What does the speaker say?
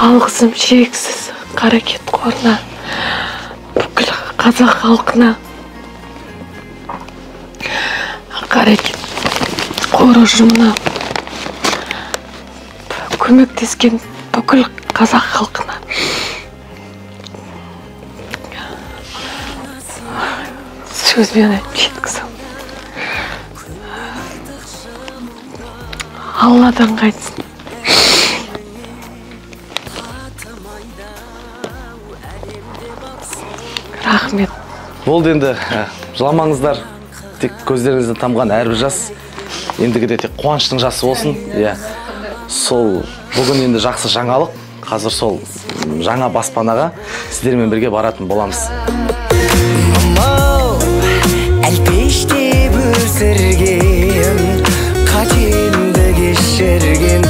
Алғысым шексіз Қарекет қорына, бүкіл қазақ халқына, Қарекет қор ұжымына, көмектескен бүкіл қазақ халқына. Сөзбен айтып жеткізе алмаймын. Алладан қайтсын. Рахмет. Болды енді, жыламаңыздар. Тек көздеріңізден тамған әрбір жас ендігіде тек қуаныштың жасы болсын. Иә. Сол бүгін енді жақсы жаңалық. Қазір сол жаңа баспанаға сіздермен бірге баратын боламыз. Әлпештеп өсірген, қатемді кешірген.